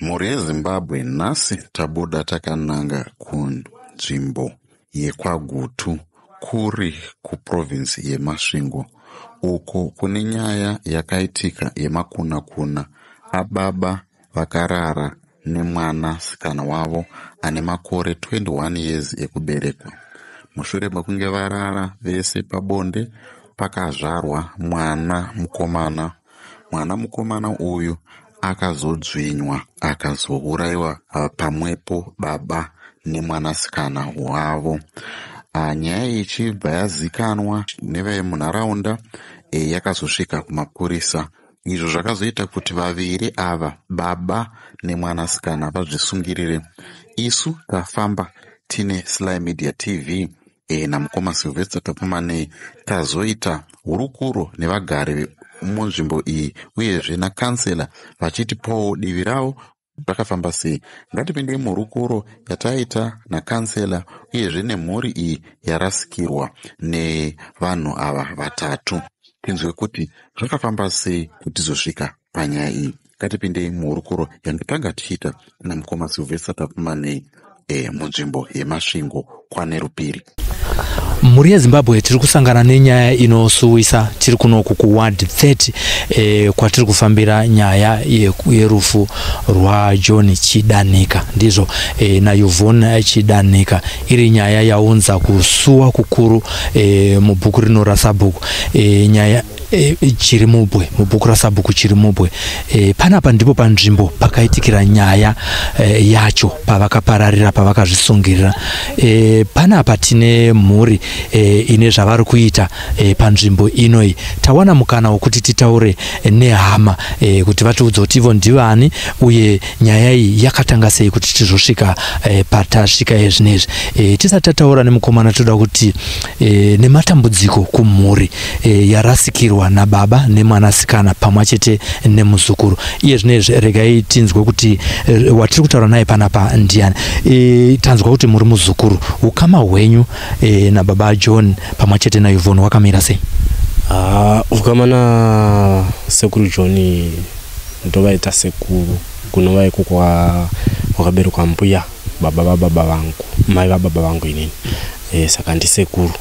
Mhuri yeZimbabwe nhasi tabuda takananga kunzvimbo yekwaGutu kuri kuprovince yeMasvingo uko kune nyaya yakaitika yemakunakuna ababa vakarara nemwanasikana wavo ane makore 21 years ekuberekwa. Mushure mekunge varara vese pabonde pakazvarwa mwana mukomana. Mwana mukomana uyu akazodzvinywa akazouraiwa pamwepo baba nemwanasikana wavo. Nyaya iyi ichibva yazikanwa nevemunharaunda yakazosvika kumapurisa izvo zvakazoita kuti vaviri ava baba nemwanasikana vazvisungirire. Isu tafamba tine Sly Media TV namukoma Sylvester Tapfumanei tazoita hurukuro nevagari munzvimbo iyi uyezve nakansela vachitipawo divi ravo zvakafamba sei. Ngatipindei muhurukuro yataita nakansela uyezve nemhuri iyi yarasikirwa nevanhu ava vatatu tinzwe kuti zvakafamba sei kuti tizosvika panyaya iyi. Ngatipindei muhurukuro yatanga tichiita namukoma Sylvester Tapfumanei munzvimbo yeMasvingo kwaNerupiri. Mhuri yeZimbabwe, tiri kusangana nenyaya inosuwisa. Tiri kunoku kuward 30 kwatiri kufambira nyaya yerufu rwaJohn Chidanika, ndizvo, naYvonne Chidanika. Iri nyaya yaunza kusuwa kukuru mubhuku rino rasabhuku, nyaya Chirimubwe, mubhuku rasabhuku Chirimubwe. Panapa ndipo panzvimbo pakaitikira nyaya yacho, pavakapararira, pavakazvisungirira. Panapa tine mhuri ine zvavari kuita panzvimbo inoi. Tawana mukana wekuti titaure nehama kuti vatiudze kuti ivo ndivani uye nyaya iyi yakatanga sei kuti tizosvika patasvika ezvinezvi. Tisati tataura nemukomana, toda kuti nematambudziko kumhuri yarasikirwa nababa nemwanasikana pamwe chete nemuzukuru. Iye zvinezvi regai tinzwe kuti watiri kutaura naye panapa ndiani. Tanzwa kuti muri muzukuru. Ukama hwenyu nababa John pamwe chete naYvonne wakamira sei? Ukama na sekuru John, ndovaita sekuru, kunova iko kwakaberekwa mbuya baba vababa vangu, mai vababa vangu inini. Saka ndisekuru.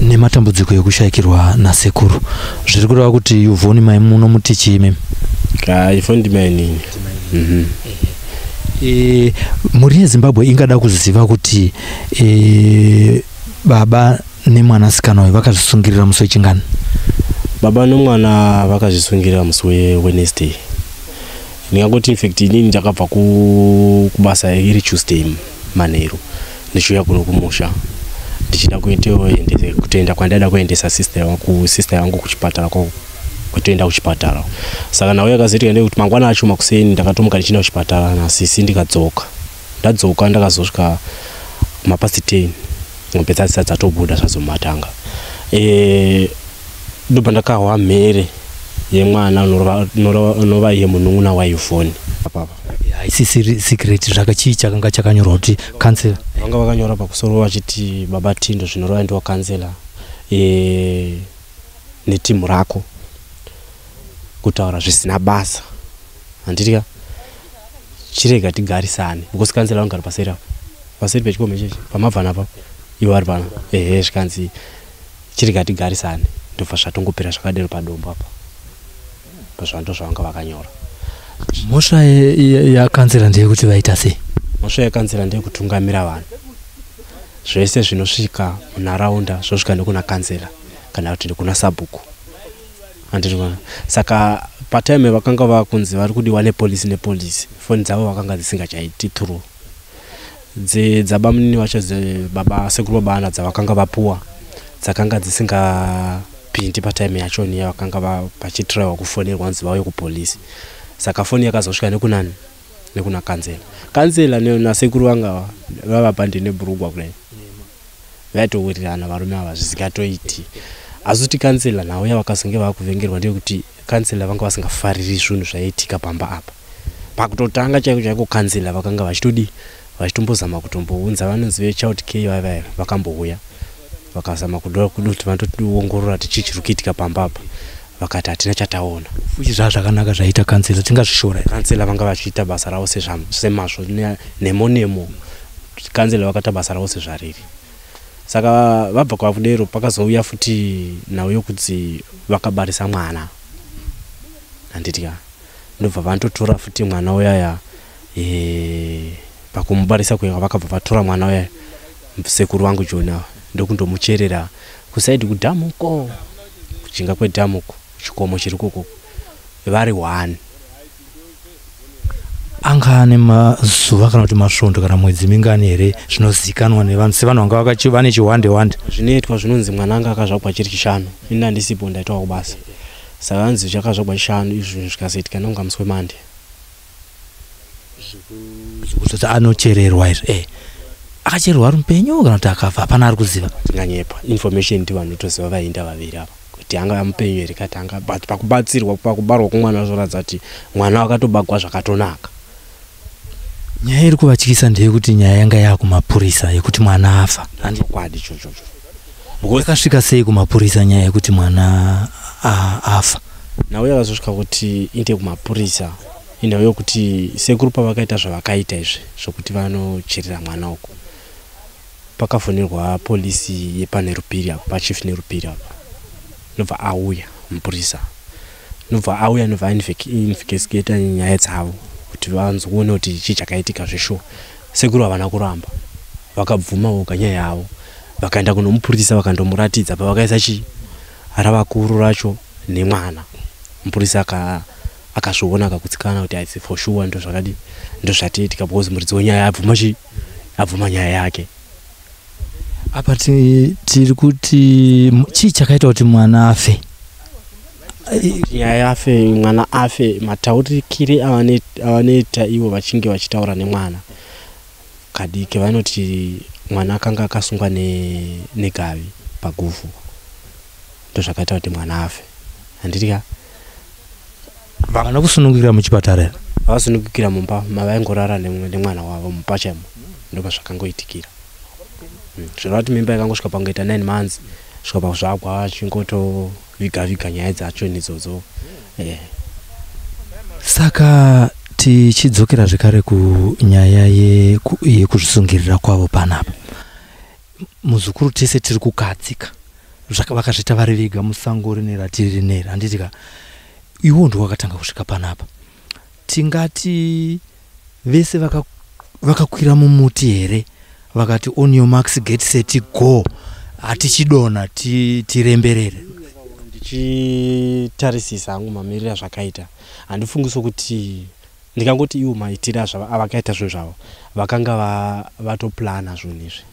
Nematambudziko ekushayikirwa nasekuru, zviri kureva kuti Yvonne mai munomuti chii imimi? Yvonne ndimainini. Mhuri yeZimbabwe ingada kuziva kuti baba nemwanasikana uyu vakazvisungirira musi wechingani? Baba nomwana vakazvisungirira musi weWednesday. Ndingangoti infact inini ndakabva kubasa iri Tuesday manheru, ndichiuya kuno kumusha ndichida kutoenda kwandaida kuendesa sister yangu kuchipatara, kutoenda kuchipatara. Saka nhau yakazoitika ndeyekuti mangwana acho makuseni ndakatomuka ndichienda kuchipatara nasisi, ndikadzoka. Ndadzoka ndakazosvika mapast 10, mombe dzadzisati dzatobuda zvazomatanga. Ndobva ndakahwa mhere yemwana unova iye munun'una waYvonne apapa. Haisisiri secret, zvakachii chakanga chakanyorwa kuti kansela? Vanga vakanyora pakusoro vachiti, "Baba Tindo," zvinoreva ndiwa kansela, "netimu rako kutaura zvisina basa, handiti? Chirega tigarisane," because kansela vanogara paseri apo, paseri pechikomo ichechi pamabvana apapo, ivo vari pano. Ehe, zvikanzi, "Chirega tigarisane." Ndobva zvatongopera zvakadero padombo apa pazvando zvavanga vakanyora. Mhosva yakansela ndeyekuti vaita sei? Mhosva yekansela ndeyekutungamira vanhu. Zvese zvinosvika munharaunda zvosvika nekuna kansela kana kuti nekuna sabhuku, handiti? Saka patime vakanga vakunzi vari kudiwa nepolisi, foni dzavo vakanga dzisingachaiti through. Dzabamunini vacho, baba sekuru baba ana, dzavakanga vapuwa dzakanga dzisingapindi patime yachoni yavakanga vachitraiwa kufonerwa kunzi vauye kupolisi. Saka foni yakazosvika nekunani? Nekuna kansela. Kansela nasekuru vanga vavapande nebhurugwa kudai, vaitowirirana varume ava zvisingatoiti. Asi kuti kansela nhau yavakazonge vakuvengerwa ndeyekuti kansela vanga vasingafariri zvinhu zvaiitika pamba apa. Pakutotanga chaiko chaiko kansela vakanga vachitodii, vachitombozama kutombounza vanonzi vechild care vaya. Vakambouya vakazama kuda kuti vandotiongorora kuti chii chiri kuitika pamba apa. Vakati hatina chataona. Futi zvaa zvakanaka zvaita kansela, tingazvishora here? Kansela vanga vachiita basa ravo semazvo, nemo nemo. Kansela vakaita basa ravo sezvariri. Saka vabva kwakudero, pakazouya futi nhau yokunzi vakabarisa mwana, handiti ka? Ndobva vandotora futi mwana uyaya. Pakumubarisa kuya, vakabva vatora mwana uyaya, sekuru vangu John ava, ndokundomucherera kuside kudhamuko, kujinga kwedhamuko, chikomo chiri koko, vari one. Anga ane mazuva kana kuti masvondo kana mwedzi mingani here zvinozikanwa nevanhu, sevanhu vanga vane chihwande wande? Zvinoitwa zvinonzi mwana anga akazvagwa chiri Chishanu. Ini handisipo, ndaitwa kubasa. Saka anzi chakazvagwa Chishanu, izvi zvikazoitika nonga musi weMande. Kuzoti anochererwa izvi, akachererwa ari mupenyu kana kuti akafa, hapana ari kuziva. Tinganyepa, information ndi vanhu toziva vainda vaviri ava kuti anga amupenyu here kati anga. But pakubatsirwa, pakubarwa kumwana, zvoratidza kuti mwana wakatobagwa zvakatonaka. Nyaya iri kuvatyisa ndeyekuti nyaya yanga yakumapurisa yekuti mwana afa. Chokwadi ichochocho. Yakasvika sei kumapurisa nyaya yekuti mwana afa? Nhau yakazosvika kuti inde kumapurisa inhau yokuti sekuru pavakaita zvavakaita izvi zvokuti vanocherera mwana uku, pakafonерwa polisi yepaNerupiri apa, pachief Nerupiri apa. Nobva auya mupurisa, nobva auya, nobva ainvestigata nyaya dzavo kuti vanzoone kuti chii chakaitika zveshuwa. Sekuru havana kuramba, vakabvuma voga nyaya yavo. Vakaenda kunomupurisa, vakandomuratidza pavakaisa chii ravakuru racho nemwana. Mupurisa akazviona, akagutsikana kuti aisi for sure, ndo zvakadi, ndo zvatiitika, because muridzi wenyaya abvuma chii, abvuma nyaya yake. Apa tiri kuti chii chakaita kuti mwana afe? Nyaya yafe, mwana afe, mataurikire avanoita ivo vachinge vachitaura nemwana kadiki, vanoti mwana akanga akasungwa negavi paguvhu, ndozvakaita kuti mwana afe, handiti ka? Vana kusunungukira muchipatara here? Vakasunungukira mumba mavaingorara nemwana wavo, mumba chaimo ndopazvakangoitikira. Zvoreva kuti mimba yakangosvika pangoita 9 months, svika pakuzvagwa, achingotoviga viga nyaya dzacho nidzodzo. Saka tichidzokera zvekare kunyaya yekuzvisungirira kwavo panapa, muzukuru, tese tiri kukadzika. Vakazviita vari vega musango rine ratiri rineri, handiti ka? Iwo ndo wakatanga kusvika panapa. Tingati vese vakakwira mumuti here, vakati, "On your marks, get set, go, hatichidonha, tiremberere"? Ndichitarisisa hangu mamiriro azvakaita, handifungi sokuti ndingangoti iwo maitiro avakaita zvinhu zvavo vakanga vatoplana zvinhu izvi.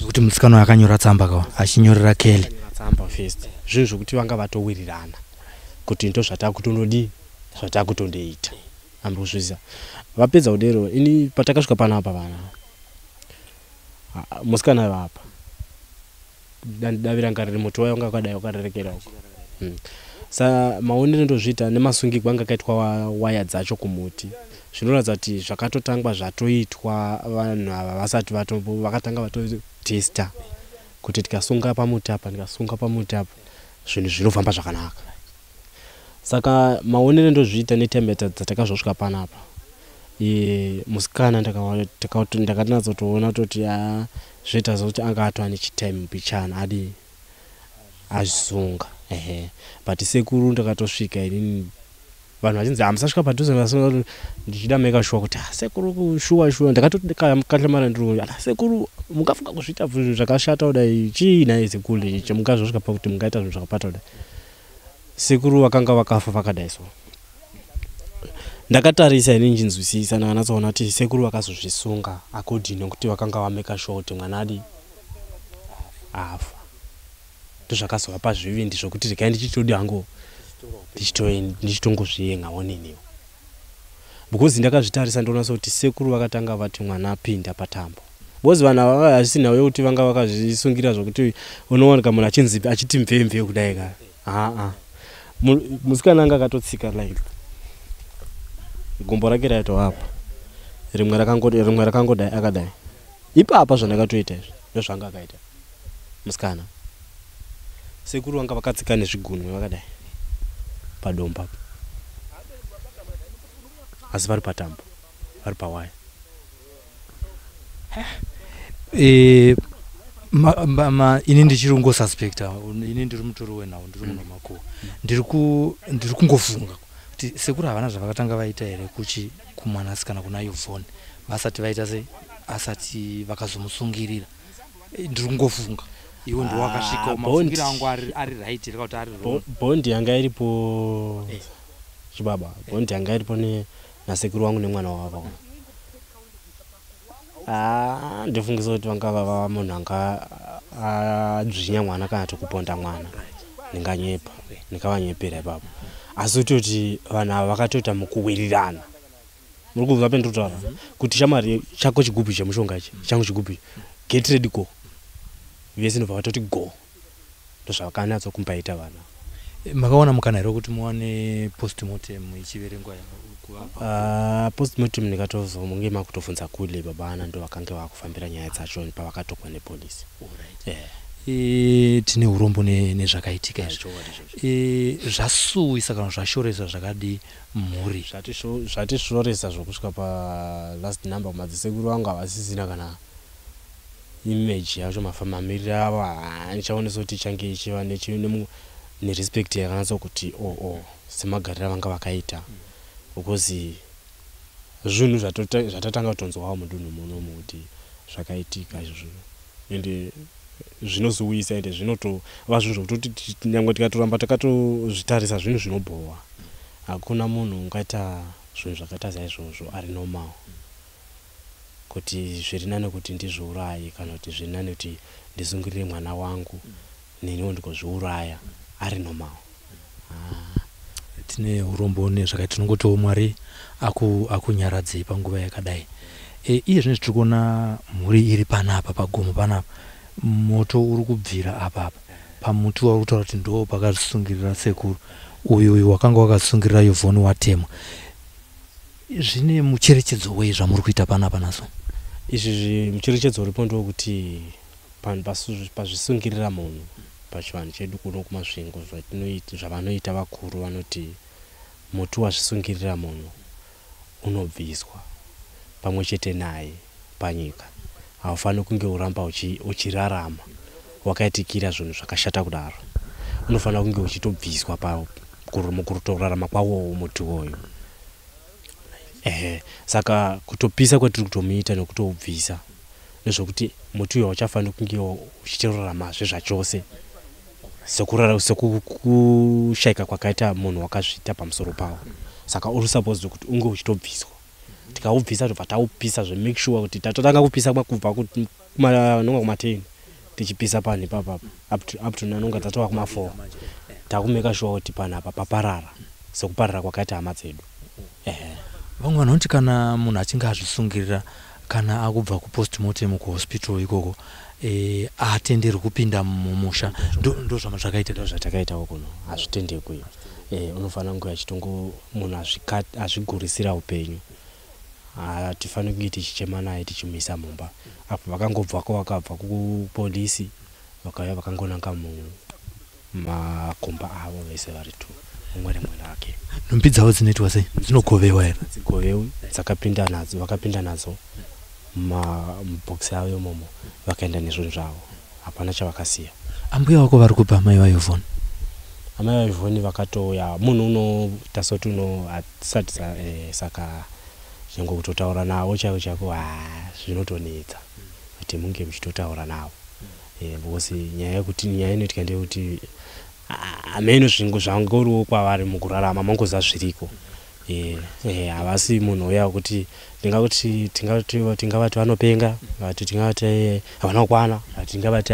Kuti musikana uyu akanyora tsamba kawa achinyorera Kelly. Tsamba first, zvinhu zvokuti vanga vatowirirana kuti ndo zvatakutondodii, zvatakutondoita, ambozvisa. Vapedza kudero, ini patakasvika panapa, vana musikana vapa davi ranga riri muti wayo wanga wakadai wakarerekera uko. Sa maonero ndozviita nemasungirwo anga akaitwa waya dzacho kumuti, zvinoratidza kuti zvakatotangwa zvatoitwa vanhu ava vasati vakatanga vatotesta kuti tikasunga pamuti apa, ndikasunga pamuti apa, zvinhu zvinofamba zvakanaka. Saka maonero ndozviita netime dzatakazosvika panapa, musikana ndakanyatsotoona kutoti a zvoita zvokuti anga atova nechitime mbichana adi azvisunga, ehe. But sekuru, ndakatosvika inini, vanhu vachinzi hamusasvika padhuze, ndichida make sure kuti, "Ah, sekuru, shuwa shuwa." Ndakatokahlamara ndiri, "Ala sekuru, mungafunga kuzviita zvinhu zvakashata kudai? Chii nhai sekuru ichi mungazosvika pakuti mungaita zvinhu zvakapata kudai?" Sekuru vakanga vakafa vakadai. So ndakatarisa ini nchinzwisisa, ndakanatsoona kuti sekuru vakazozvisunga according nekuti vakanga vamake sure kuti mwana adi afa. Ndozvakazovapa zvivindi zvokuti regai ndichitodi hangu ndichitongozviengawo neniwo, because ndakazvitarisa ndoona sekuti sekuru vakatanga vati mwana apinda patambo, because vanhu ava hazvisi nhau yekuti vanga vakazvisungira zvokuti unowanika munhu achinzi achiti mvemve kudai ka. Haa, musikana anga akatotsika like gumbo rake raitova rimwe rimwe rakangodai akadai ipapa. Zvandakatoita izvi ndozvanga akaita musikana. Sekuru vanga vakatsika nezvigunwe vakadai padombo apo, asi vari patambo, vari pawaya. Ini ndichiri kungosuspecta, ini ndiri mutori wenhau, ndiri muno makuhwa, ndiri kungofunga kuti sekuru havana zvavakatanga vaita here kuchi kumwanasikana kuna Yvonne vasati vaita sei, asati vakazomusungirira. Ndiri kungofunga, iwe ndiwe wakasvika. Ah, Mafungiro angu ari right here kana kuti ari wrong? Bond yanga iripo, chibaba, bond yanga iripo nasekuru wangu nemwana wavo. Ah, ndifungisa kuti vanga vava munhu anga adzvinya mwana kana kuti kuponda mwana, ndinganyepa, ndingavanyepera ipapo. Asi kutoti vanhu ava vakatoita mukuwirirana, muri kubva pendinotaura kuti shamwari, chako chigubhu chemushonga ichi, changu chigubhu, get ready, go. Vese ndobva vatoti go. Ndozvavakanatsokumbaita vana. Makawana mukana here wekuti muwane postmortem ichiverengwa kuvabva? Postmortem ndikatozomunge makutobvunza kule baba ana, ndo vakange vakufambira nyaya dzacho pavakatokwa nepolisi. Tine urombo nezvakaitika izvi. Zvasuwisa kana zvashoresa zvakadi mhuri? Zvatishoresa zvokusvika palast number. Madzisekuru vangu havasisina kana image yacho, mamiriro avo handichaonesa kuti ichange ichiva nerespect yakanatsa kuti oh, semagariro avanga vakaita, because zvinhu zvatatanga kutonzwawo mudunhu munomu kuti zvakaitika izvozvo, ende zvinozuwisa, ende zvinotova zvinhu zvokutoti nyange tikatoramba takatozvitarisa, zvinhu zvinobhowa. Hakuna munhu ungaita zvinhu zvakaita saizvozvo ari normal, kuti zviri nani kuti ndizviuraye kana kuti zviri nani kuti ndisungirire mwana wangu, neniwo ndikozviuraya, ari normal. Tine urombo nezvakaita. Tinongotiwo Mwari akunyaradzei panguva yakadai. Iye zvino tiri kuona mhuri iri panapa pagomo panapa, moto uri kubvira apapa pamuti wauri kutaura kuti ndo pakasungirira sekuru. Uyu wakanga wakasungirira Yvonne watemwa. Zvine mucherechedzo wei zvamuri kuita panapa naso? Izvi mucherechedzo uripo ndewekuti panhu pazvisungirira munhu pachivanhu chedu kuno kuMasvingo, zvavanoita vakuru, vanoti muti wazvisungirira munhu unobviswa pamwe chete naye panyika. Haufaniri kunge uramba uchirarama wakaitikira zvinhu zvakashata kudaro. Unofanira kunge uchitobviswa mukutorarama kwawowo muti uwoyo. Ehe, saka kutopisa kwatiri kutomuita nekutoubvisa nezvekuti muti uyu hauchafaniri kunge uchitoraramazve zvachose, sekushayika kwakaita munhu wakazviita pamusoro pawo. Saka uri supposed kuti unge uchitobviswa. Tikaubvisa, tobva taupisa zvemake sure kuti tatotanga kupisa kubva nonga kuma10 tichipisa panhu ipapapa up to nanonga dzatova kuma4, takumake sure kuti panhu apa paparara sekuparara kwakaita hama dzedu, ehe. Vamwe vanhu vanoti kana munhu achinge azvisungirira, kana akubva kupostmortem kuhospital ikoko, atenderwi kupinda mumusha. Ndo zvakaita? Ndo zvatakaitawo kuno, hazvitendekwi. Unofanira kunge achitongo munhu azvigurisira upenyu, hatifaniri kunge tichichema naye tichimuisa mumba. Apo vakangobvako, vakabva kupolisi, vakauya vakangonanga mumakomba avo vese vari two, mumwe rimwe rake. Nhumbi dzavo dzinoitwa sei? Dzinogovewa here? Dzigovewi, dzakapinda nadzo, vakapinda nadzo mubhokisi avo imomo, vakaenda nezvinhu zvavo, hapana chavakasiya. Ambuya vako vari kupa, amai vaYvonne? Amai vaYvonne vakatouya. Munhu unoita soti uno hatisati, saka nyange kutotaura navo chaiko chaiko, ha, zvinotonetsa kuti munge muchitotaura navo, because nyaya yekuti nyaya inoitika ndeyekuti hameno zvinhu zvangoriwo kwavari mukurarama, mangoziva zviriko. Havasi munhu uya wekuti ndingakuti tingavati vanopenga, vati tingavati havana kukwana, vati tingavati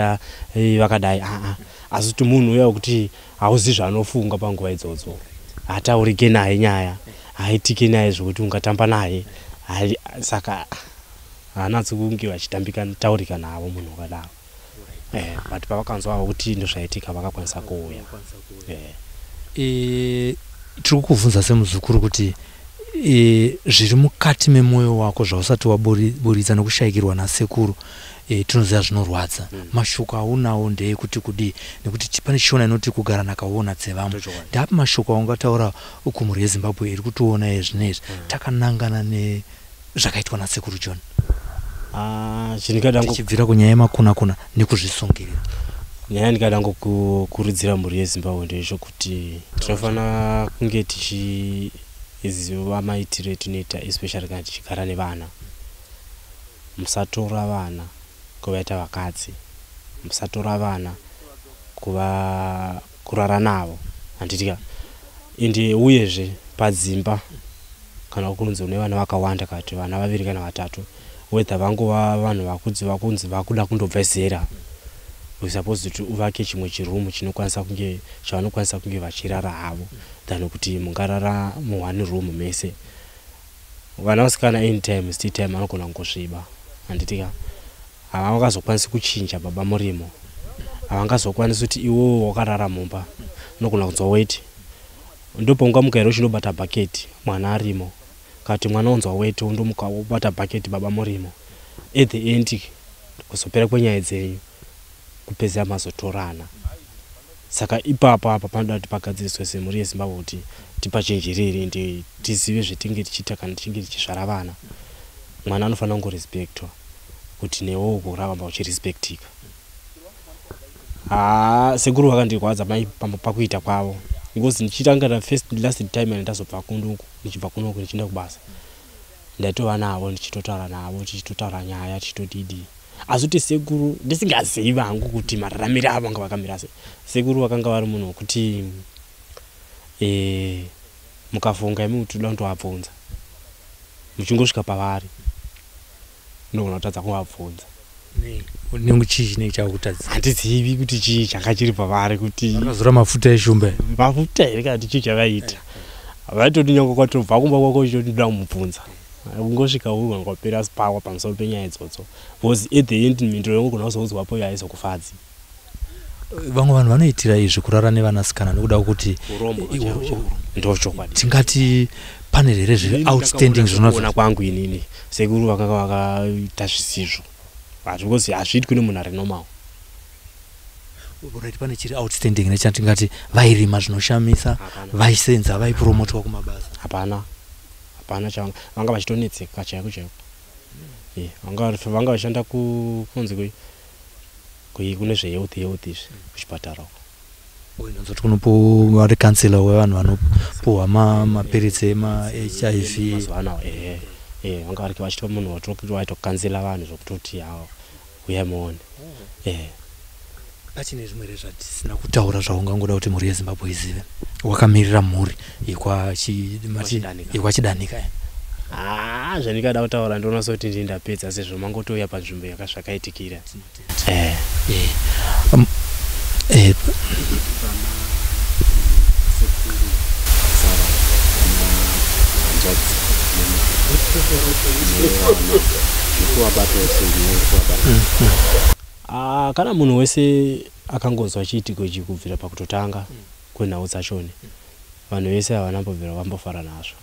vakadai, aa, asi kuti munhu uya wekuti hauzivi zvaanofunga panguva idzodzo, hataurike naye, nyaya haitike naye zvokuti ungatamba naye. Saka haanatsi kunge vachitambika taurika navo munhu wakadaro. But pavakanzwawo kuti ndozvaitika, vakakwanisa kuuya. Tiri kukubvunza semuzukuru kuti Zviri mukati memwoyo wako zvausati waburitsa nekushayikirwa nasekuru, tinoziva zvinorwadza. Mashoko aunawo ndeyekuti kudii? Nekuti pane Shona inoti kugara nakaona dzevamwe. Ndapi mashoko aungataura kumhuri yeZimbabwe iri kutiona izvinezvi, takanangana nezvakaitwa nasekuru John? Chindingada Tichibvira kunyaya yemakuna-kuna nekuzvisungirira. Nyaya ndingada ngokukurudzira mhuri yeZimbabwe ndezvokuti tinofanira kunge tichiziva maitiro etinoita, especially kana tichigara nevana. Musatora vana kuvaita vakadzi, musatora vana kuva kurara navo, handitika? Ende uyezve padzimba, kana kunzi une vana vakawanda, kana kuti vana vaviri kana vatatu, whether vangova vanhu vakudzi vakunzi vakuda kundobva zera, we suppose kuti uvake chimwe chirumu chinokwanisa kunge chavanokwanisa kunge vachirara havo, than kuti mungarara muone room mese. Vana vasikana, anytime still time anogona kungosviba, handitika? Havangazokwanisi kuchinja baba murimo, havangazokwanisi kuti iwowo wakarara mumba unogona kunzwa weti, ndopaungamuka here uchindobata bhaketi mwana arimo? Kana kuti mwana unzwa weti, undomuka wobata bhaketi baba murimo. At the end, kuzopera kwenyaya dzenyu, kupedzera mazotorana. Saka ipapo apa panoda kuti pagadziriswe semhuri yeZimbabwe, kuti tipachenjerere ende tizive zvetinge tichiita kana tichinge tichizvara vana. Mwana anofanira kungorespectwa kuti newewo kuramba uchirespectika. Haa, sekuru vakandirwadza mai pakuita kwavo, because ndichitanga first last time yandazobva kunduku, ndichibva kunoku ndichienda kubasa, ndaitova navo, ndichitotaura navo, tichitotaura nyaya, tichitodidi. Asi kuti sekuru, ndisingazivi hangu kuti mararamiro avo vanga vakamira sei, sekuru vakanga vari munhu wekuti mukafunga imi kuti uda kutovabvunza, muchingosvika pavari unogona kutadza kuvabvunza. Unenge chii chinenge chakutadzisa? Handizivi kuti chii changa chiri pavari kuti Vakazora mafuta eshumba? Mafuta here, kana kuti chii chavaita? Vaitoti nyange kwatobva kumba kwako uchitoti ndoda kumubvunza, kungosvika ugangopera spawa pamusoro penyaya idzodzo, because at the end mhinduro yaungogona kuzoudzwapo haizokufadzi. Vamwe vanhu vanoitira izvi, kurara nevanasikana, nekuda kwekuti Urombo ndo chokwadi. Tingati pane here zviri outstanding? Kuona Zvino kwangu inini, sekuru vakanga vakaita zvisizvo, because hazviitwi nemunhu ari normal. Right, pane chiri outstanding nechatingati vairima zvinoshamisa? Hapana. Vaisenza, vaipromotwa kumabasa? Hapana, hapana chavanga vanga vachitonetseka chaiko chaiko. Vanga vachishanda kunzi kune zvehealth, health izvi, kuchipatara uko. Inonzoti kunopo vari counsellor wevanhu vanopuhwa mapiritsi emaHIV. Mazuva anao, ehe, vanga vari vachitwa munhu waitocounsela vanhu zvokutoti hawo uyai muone, ehe. Pachine zvimwe here zvatisina kutaura zvaungangoda kuti mhuri yeZimbabwe izive, wakamirira mhuri YekwaChidanika? YekwaChidanika? Haa, zvandingada kutaura ndoona sekuti ndini ndapedza, sezvo mangotouya panzvimbo yakazvakaitikira. Sekuru Sara hanzvadzi nevana, zviri kuvabatawo sei? Nyaya iri kuvabata? Ah, kana munhu wese akangonzwa chiitiko ichi kubvira pakutotanga kwenhau dzachoni, vanhu vese havana mbobvira vambofara nazvo.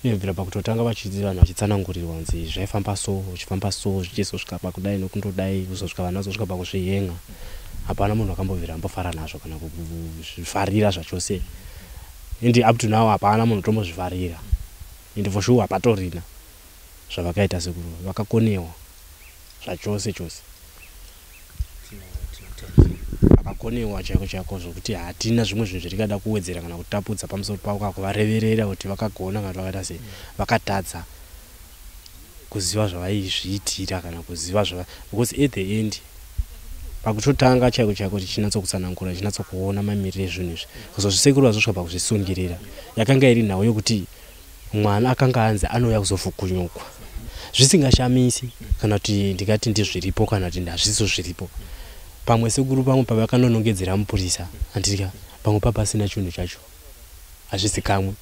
Uye kubvira pakutotanga vanhu vachitsanangurirwa kunzi zvaifamba so, zvichifamba so, zvichizosvika pakudai nokundodai, kuzosvika vanhu vazosvika pakuzvihenga, hapana munhu akambobvira ambofara nazvo kana kuzvifarira zvachose. And up to now hapana munhu utombozvifarira, and for sure hapatorina zvavakaita. Sekuru vakakonewa zvachose chose, vakakonewa chaiko chaiko, zvokuti hatina zvimwe zvinhu zvatingada kuwedzera kana kutapudza pamusoro pavo, kana kuvareverera kuti vakagona kana kuti vakaita sei. Vakatadza kuziva zvavaizviitira kana kuziva zvava, because at the end, pakutotanga chaiko chaiko tichinyatsokutsanangura, tichinatsokuona mamiriro ezvinhu izvi, kuzozvisekuru vazosvika pakuzvisungirira, yakanga iri nhau yokuti mwana akanga anzi anouya kuzovhukunyukwa, zvisingashamisi kana kuti ndingati ndizviripo kana kuti hazvisizo zviripo. Pamwe sekuru pamwe pavakanonongedzera mupurisa, handitika, pamwe papasina chinhu chacho, hazvizikamwe.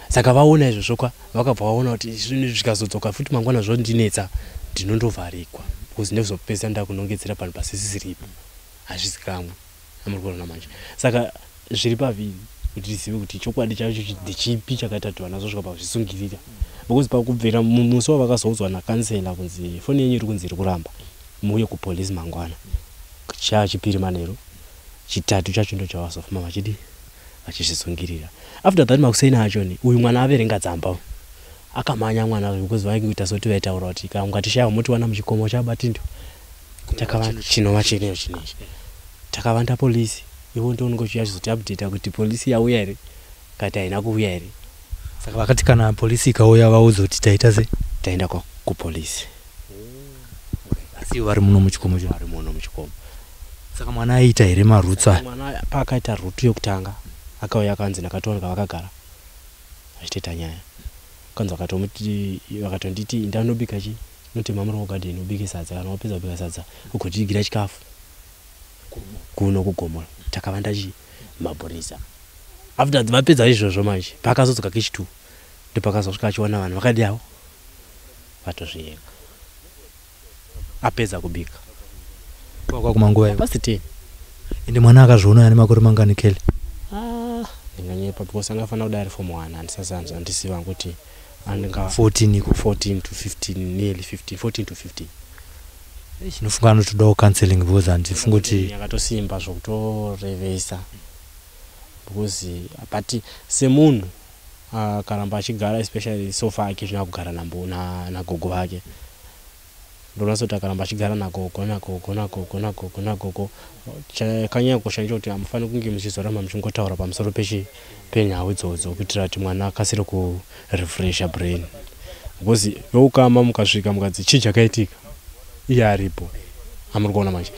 Saka vaona izvozvo kwa, vakabva vaona kuti zvinhu zvikazodzoka futi mangwana zvondinetsa, ndinondovharikwa, because ndinozopedzisa ndakunongedzera panhu pasisiripo, hazvizikamwe. Amuri kuona manje, saka zviri paviri. Kuti tizive kuti chokwadi chacho ndechipi chakaita kuti vana vazosvika pakuzvisungirira, because pakubvira musi wavakazoudzwa nakansela kunzi foni yenyu iri kunzi iri kuramba, muuye kupolisi mangwana, chachipiri manheru, chitatu chacho ndo chavazofuma vachidi vachizvisungirira. After that, makuseni achoni uyu mwana averenga tsamba, akamhanya mwana, because vaikuita soti vaitaura kuti kana ungatishaya motiwana muchikomo chaBatindo takava chinova cheneyo chinechi takavanda polisi. Iwo ndo unenge uchiuya chizotiupdata kuti polisi yauya here kati haina kuuya here. Saka vakati kana polisi ikauya vaudze kuti taita sei? Taenda kupolisi. Asi ivo vari muno muchikomo cho? Vari muno muchikomo. Saka mwana aiita here maroutes aya? Mwana paakaita route yokutanga, akauya akanzi ndakatooneka vakagara vachitoita nyaya. Kanzi vakatomuti, vakatonditi indanobika chi notema muriwo garden, ubike sadza, kana wapedza kubika sadza ugotiigira chikafu kuno kugomora. Takavanda chi mapurisa. After vapedza izvozvo manje, paakazodzoka kechi2, ndopakazosvika achiona vanhu vakadi avo vatozviyeka apedza kubika. Kwakumanguva iyo? Past 10. Ende mwana akazviona ane makore mangani, Kelly? Ah, ndinganyepa, because angafanira kudai ari form 1. Handisazanzwa, handisiva kuti andinga 14 iko? 14 to 15, nearly 15, 14 to 15. Chinofunga anotodawo counseling, because handifungi kuti Yakatosimba zvokutorevesa, because but semunhu akaramba achigara, especially sofa ake zvino akugara nagogo vake, ndonatsa kuti akaramba achigara nagogo, nagogo, nagogo, nagogo, nagogo, chakanyanya kukosha ndechekuti hamufaniri kunge muchizoramba muchingotaura pamusoro pechi penhau idzodzo, kuitira kuti mwana akasire kurefresha brain, because veukama mukasvika mukadzi chii chakaitika, iye aripo, amuri kuona manje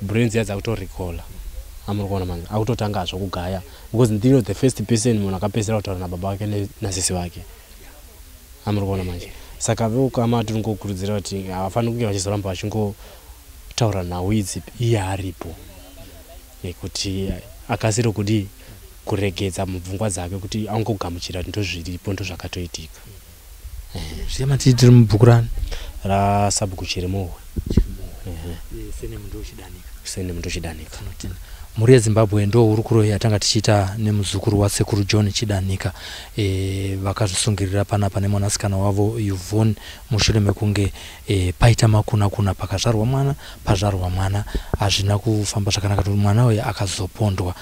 brain dziya dzakutorecalla, amuri kuona manje akutotangazve kugaya, because ndiro the first person munhu akapedzisira kutaura nababa vake nasisi vake, amuri kuona manje. Saka veukama tiri ngokurudzira kuti havafaniri kunge vachizoramba vachingotaura nhau idzi iye aripo, nekuti akasire kudii kuregedza mupfungwa dzake, kuti angogamuchira kuti ndozviripo, ndozvakatoitika. Zviya matii tiri mubhuku rani? Rasabhuku Chirimuhwe. Surname ndoChidanika? Surname ndoChidanika. Tinotenda. Mhuri yeZimbabwe, ndo hurukuro yatanga tichiita nemuzukuru wasekuru John Chidanika, vakazvisungirira panapa nemwanasikana wavo Yvonne, mushure mekunge paita makuna kuna pakazvarwa mwana. Pazvarwa mwana hazvina kufamba zvakanaka, kuti mwana uyu akazopondwa,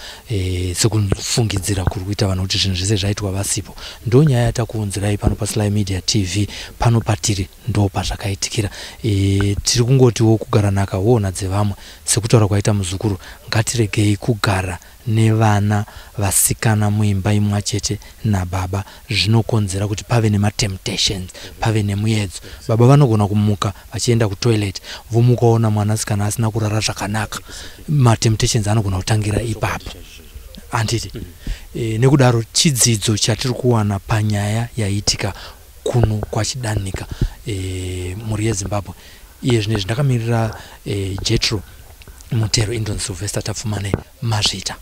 sekufungidzira kuri kuita vanhu kuti zvinhu zvese zvaitwa vasipo. Ndo nyaya yatakuunzirai pano paSly Media TV. Pano patiri ndo pazvakaitikira. Tiri kungotiwo kugara nhaka woona dzevamwe. Sekutaura kwaita muzukuru, ngatiregei kugara nevana vasikana muimba imwe chete nababa. Zvinokonzera kuti pave nematemptations, pave nemuedzo. Baba vanogona kumuka vachienda kutoilet, vomukaona mwanasikana asina kurara zvakanaka. Matemptations anogona kutangira ipapo, handiti? Nekudaro chidzidzo chatiri kuwana panyaya yaitika kuno kwaChidanika, mhuri yeZimbabwe, iye zvinezvi ndakamirira Jetro Mutero, Indon Sylvester Tapfumane. Mazvita.